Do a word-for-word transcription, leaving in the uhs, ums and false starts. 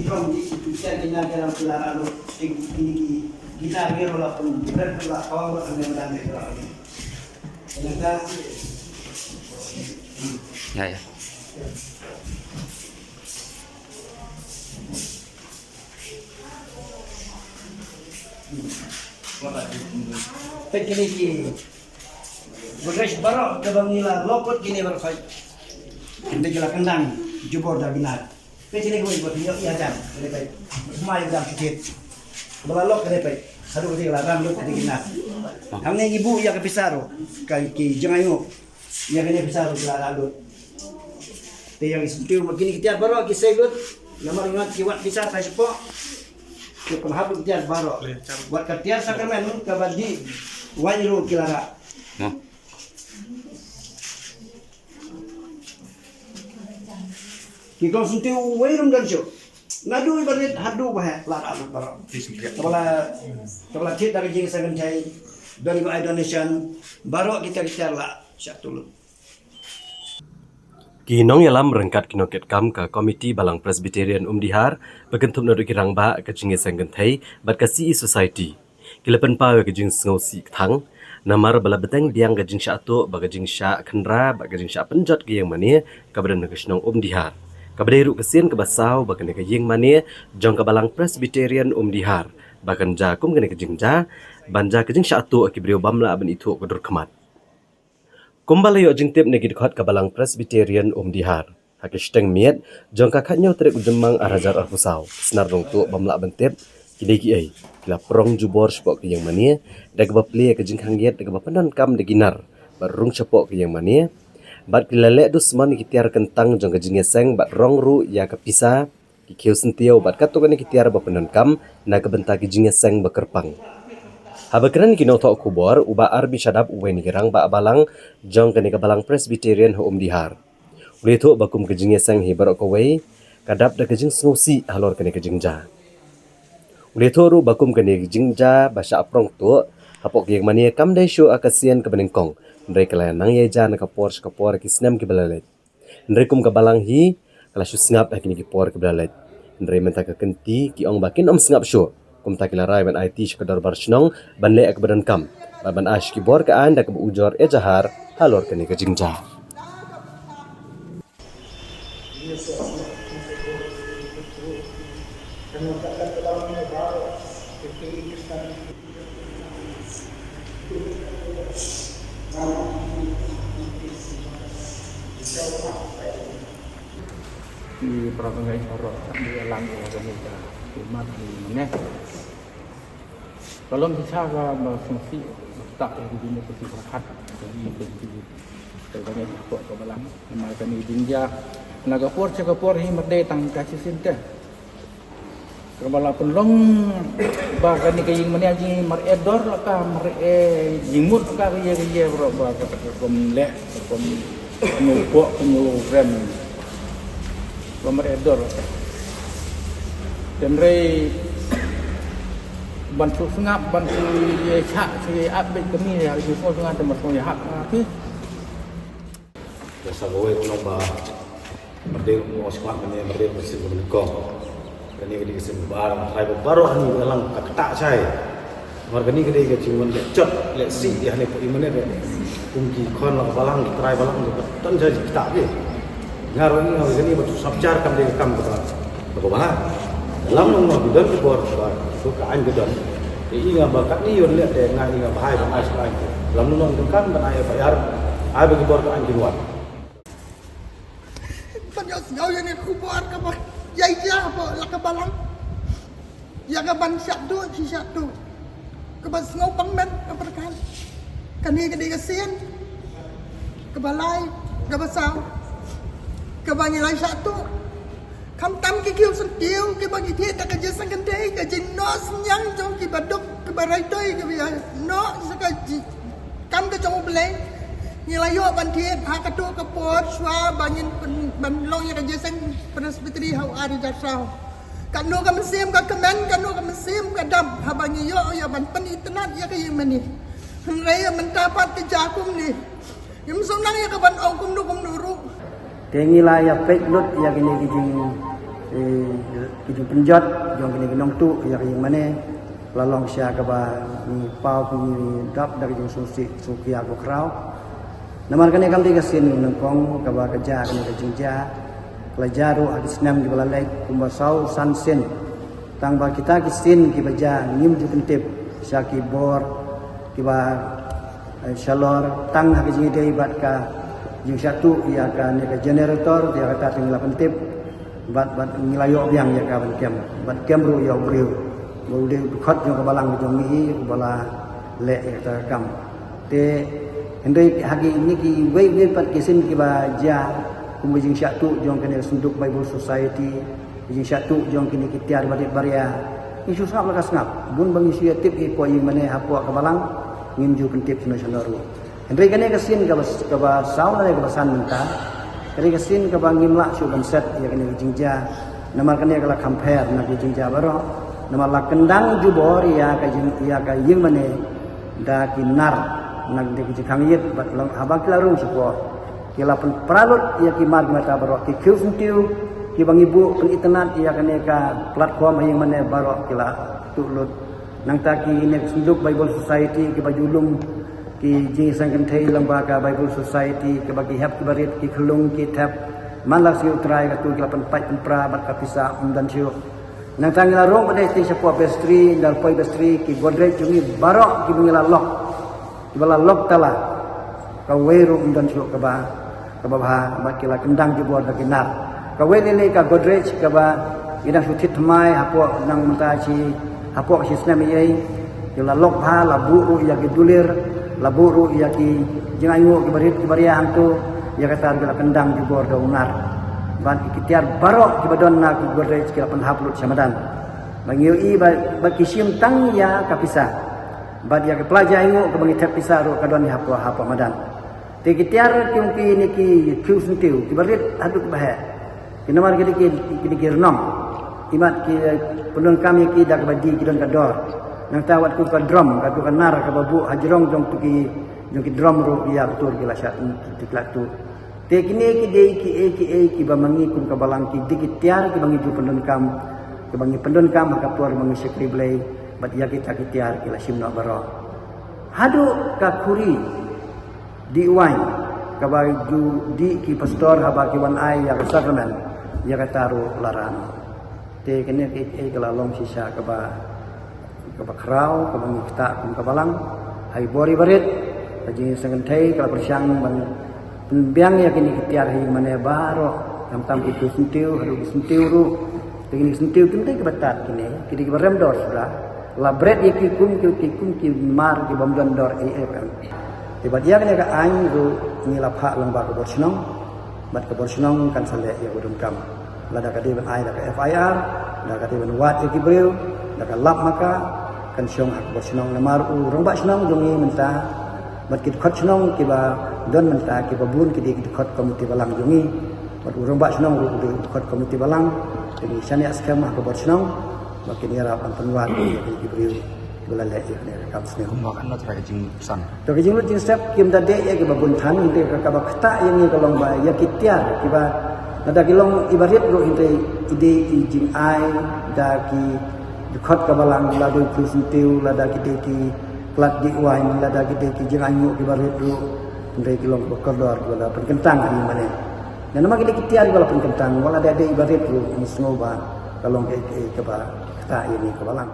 Ya, ya. Peit kine ki goodrest baroh kaba ngi la lok kine baroh. Kine ki la kyndang jubor da ki nar. Peit kine ki wei ba phi ïoh ïa jam, kine peit. Semua ïa jam ki thied. Ba la lok kine peit. Haduh kine la ram lut kine ki nar. Hangne ngi buh ïa ka pisa ruh. Ka ki jngai nguh. Ïa kane pisa ruh ki la rah lut. Te ïa ngi syntiew ba kine ki tiar baroh ki sei lut. Namar ngi wan ki wad pisa tai shapoh. Ki pynhap lut ki tiar baroh. Wat ka tiar sakramen kaba dih waiñ ruh ki la rah. Ki kong syntiew wei ruh ym don shuh. Naduh ba rit haduh ba heh la rah lut baroh. Kaba la, kaba la thied da ka jingseng kynthei, don ba ai donation, baroh ki tiar ki tiar la shah tu lut. Ki nongïalam ryngkat ki nongkitkam ka Komiti Balang Presbyterian Umdihar, ba kynthup naduh ki rangbah, ka jingïaseng kynthei bad ka C E Society, ki la pynpaw ïa ka jingsngewsih kthang namar ba la bteng biang ka jingshah tuh bad ka jingshah khynra bad ka jingshah pynjot ka ïing mane kaba don ha ka shnong Umdihar, kaba dei ruh ka sien kaba saw ba kane ka ïing mane jong ka Balang Presbyterian Umdihar ba kan jia kum kane ka jingjia, ban jia ka jingshah tuh ha ki briew bym lah ban ithuh ka dur khmat. Kumba la ïoh jingtip na ki dkhot ka Balang Presbyterian Umdihar, ha ka shiteng miet jong ka khathynñiew tarik u Jymmang ar hajar arphew saw, ki snar nongtuh bym lah ban tip ki dei kiei, ki la prong jubor shapoh ka ïing mane da kaba plie ïa ka jingkhang ïit da kaba pyndonkam da ki nar bad rung shapoh ka ïing mane, bad ki la leh dusmon ïa ki tiar kyntang jong ka jingïaseng bad rong ruh ïa ka pisa, ki khiew syntiew bad katto katne ki tiar ba pyndonkam na ka bynta ki jingïaseng ba kyrpang. Haba kren ïa ki nongthoh khubor, u Bah R B Shadap, uwei na ki rangbah balang jong kane ka Balang Presbyterian ha Umdihar, u la ïathuh ba kum ka jingïaseng hi baroh kawei ka dap da ka jingsngewsih halor kane ka jingjia. U la ïathuh ruh ba kum kane ka jingjia ba shah prong tuh hapoh ka ïing mane kam dei shuh ha ka sien kaba nyngkong, hynrei ka la nang ïai jia na ka por sha ka por ha ki snem kiba la leit. Hynrei kum ka balang hi ka la shu sngap ha kine ki por kiba la leit. Hynrei mynta ka kynti ki ong ba kin ym sngap shuh. Kumta ki la rai ban aiti sha ka dorbar shnong ban leh kaba donkam bad ban ai sha ki bor ka aiñ da kaba ujor ejahar halor kane ka jingjia. Ki para bangeit baroh, di alam ïa kane ka khidmat ni mynne. Ka long shisha kaba sngewsih, ba ktah ïa ki jingmut ki jingpyrkhat, ki jingmut ki jingpyrkhat ka balang. Namar kane ka jingjia na ka por sha ka por hi, mar dei tang ka shisien te. Kaba la pynlong ba kane ka ïing mane jingmut, mar eh dor la ka, mar eh jingmut la ka, ka ïa ka ïa baroh ba ka, ka kum leh, ka kum ngu pok, ka ngu rem. Ba mar eh dor la ka. Hynrei ban shu sngap, ban shu ïa shah, shu ïa ap beit kane ïa, shu sngap te mar shu ïa hap ha ki. Te sa kawei u nong ba, mar dei u nong sngewsih mynne, mar dei u sngewsih mynne kong. Kane ka dei ka sien ba ar, trai ba baroh hangne ka lang ka ktah shai. Mar kane ka dei ka jingwan leh jot leh sih ïa hangne pa i mynne. Kum ki khon la ka balang, ki trai balang, ka ton shai ki ktah ki. Nga ruh nga kane ba tu sap jar kam dei ka kam ka balang. Ka ba la. Lam nong nong ki don ki bor ba tu ka aiñ ki don. Te i nga ba katne ïoh leh te nga i nga ba hai ba ai sha ka aiñ. Lam nong nong ki don kan ban ai F I R. Ai ba ki bor ka aiñ kin wan. Ban ïohsngew ïa kane ka khubor kaba ïai jia hapoh la ka balang. Ïa ka ban shah tuh, shi shah tuh. Kaba sngew pang met ka pyrkhat. Kane ka dei ka sien kaba lai, kaba saw, kaba ngi la shah tuh. Khamtam ki khiew syntiew kiba ngi thied da ka jingïaseng kynthei, ka jingnoh synñiang jong kiba duk, kiba raitoi, kiba ïa noh sa ka ji-, kam ka jong U Blei. Ngi la ïoh ban thied ha kato ka por shuwa ba ngin pyn-, ban long ïa ka jingïaseng Presbytery ha u ar hajar saw. Katno ka mynsiem ka kmen, katno ka mynsiem ka dap haba ngi ïoh ïa ban pynitynnad ïa ka ïing mane. Hynrei ïa mynta pat ka jia kumne. Ngim sngewthuh ïa ka ban ong kumno kumno ruh. Te ngi la ïa peit lut ïa kine ki jing, Ki jingpynjot jong kine ki nongtuh ïa ka ïing mane la long shisha kaba ngi paw, ngi dap da ka jingsngewsih sngewkhia kaba khraw. Namar kane kam dei ka sien nyngkong kaba ka jia kane ka jingjia. Ka la jia ruh ha ki snem kiba la leit kumba saw san sien. Tang ba kita ki sien kiba jia ngim ju pyntip sha ki bor kiba, eh, shalor tang ha ka jingïadei bad ka jingshah tuh ïa kane ka generator, ïa kata te ngi la pyntip bad, bad ngi la ïoh biang ïa ka ban kem, bad kem ruh ïa u briew ba u dei u dkhot jong ka balang jong ngi uba la leh ïa kata ka kam. Te hynrei ha kine kiwei kiwei pat ki sien kiba jia kum ka jingshah tuh jong kane ka Synduk Bible Society, ka jingshah tuh jong kine ki tiar barit baria, ngi shu sngap la ka sngap. Bun ba ngi shu ïatip ïa ki ïing mane hapoh ka balang, ngim ju pyntip shano shano ruh. Hynrei kane ka sien kaba, kaba saw lane kaba san mynta, kane ka sien kaba ngim lah shuh ban set ïa kane ka jingjia. Namar kane ka la kham pher na ki jingjia baroh. Namar la kyndang jubor ïa ka jing, ïa ka ïing mane da ki nar, na ki jingkhang ïit bad long haba ki la rung shapoh, ki la pynpra lut ïa ki mar ki mata baroh, ki khiew syntiew kiba ngi buh pynitynnad ïa kane ka platform ha ïing mane baroh ki la tuh lut. Nangta kine ki Synduk Bible Society kiba ju lum ki jingseng kynthei lyngba ka Bible Society, kiba ki hep kiba rit, ki khyllung ki thep, man la sngi U Trai katu ki la pynpait pynpra bad ka pisa ym don shuh. Nangta ngi la rung pat dei shapoh vestry, ynda la poi vestry, ki Godrej jong ngi baroh kiba ngi la lok, kiba la lok tala, kawei ruh ym don shuh kaba, kaba bha, bad ki la kyndang jubor da ki nar. Kawei lei lei ka Godrej kaba ngi dang shu thied thymmai hapoh nang mynta shi, hapoh shi snem ïa, ki la lok bha, la buh ruh ïa ki dulir, la buh ruh ïa ki jingainguh kiba rit kiba ria hangto, ïa kata ruh ki la kyndang jubor da u nar. Bad ki tiar baroh kiba don na ki Godrej ki la pynhap lut sha madan. Ba ngi ïohi ba, ba ki shim tang ïa ka pisa. Bad ïa ka pla jingainguh kaba ngi thep pisa ruh ka don hapoh, hapoh madan. Te ki tiar ki ong kine ki khiew syntiew kiba rit haduh kiba heh. Ki namar ki dei ki, ki dei ki rnong. Imat ki, eh, pyndonkam ïa ki da kaba die ki don ka dor. Nangta wat kum ka drum, katu ka nar kaba buh ha jrong jong tu ki, jong ki drum ruh ïa ka tur ki la shah, ki la tuh. Te kine ki dei kiei kiei kiba ma ngi kum ka balang ki dei ki tiar kiba ngi ju pyndonkam, kiba ngi pyndonkam ha ka por ba ngi shakri Blei, bad ïa kita ki tiar ki la shim noh baroh. Haduh ka khuri dih waiñ kaba ju dih ki pastor haba ki wan ai ïa ka sakramen, ïa kata ruh la rah noh. Te kane ka, ka, ka la long shisha kaba, kaba khraw, kaba ngi ktah kum ka balang. Ha ki bor kiba rit, ka jingseng kynthei ka la pyrshang ban pynbiang ïa kine ki tiar ha ïing mane baroh, khamtam ki khiew syntiew haduh ki syntiew ruh. Te kine ki syntiew kim dei kiba tad kine, ki dei kiba rem dor suda. La bret ïa ki kum ki, ki kum ki mar kiba ym don dor ei ei ruh em. Te bad ïa kane ka aiñ ruh ngi la phah lyngba ka bor shnong. Bad ka bor shnong kan sa leh ïa ka bor donkam. Lada ka dei ban ai da ka F I R, lada ka dei ban wad ïa ki briew, da ka lap ma ka, kan shong ha ka bor shnong namar u rangbah shnong jong ngi mynta. Bad ki dkhot shnong kiba don mynta kiba bun ki dei ki dkhot komiti balang jong ngi. Bad u rangbah shnong ruh u dei u dkhot komiti balang. Te ngi shaniah skhem ha ka bor shnong. Ba kin ïarap ban pynwad ïa ki briew kiba la leh ïa kane ka kam sniew. Kumba katno trai ka jingpysan? To ka jinglut jingsep kim da dei ïa kiba bun than, hynrei ka kaba ktah ïa ngi ka long ba ïa ki tiar kiba lada ki long iba rit ruh hynrei i dei i jingai da ki dkhot ka balang, lada ki syntiew, lada ki dei ki khlad dih waiñ, lada ki dei ki jingainguh kiba rit ruh hynrei ki long kiba kordor kiba la pynkyntang ha ïing mane. Namar ki dei ki tiar kiba la pynkyntang, wat la dei iba rit ruh ngi sngew ba ka long kaei kaei kaba ktah ïa ngi ka balang.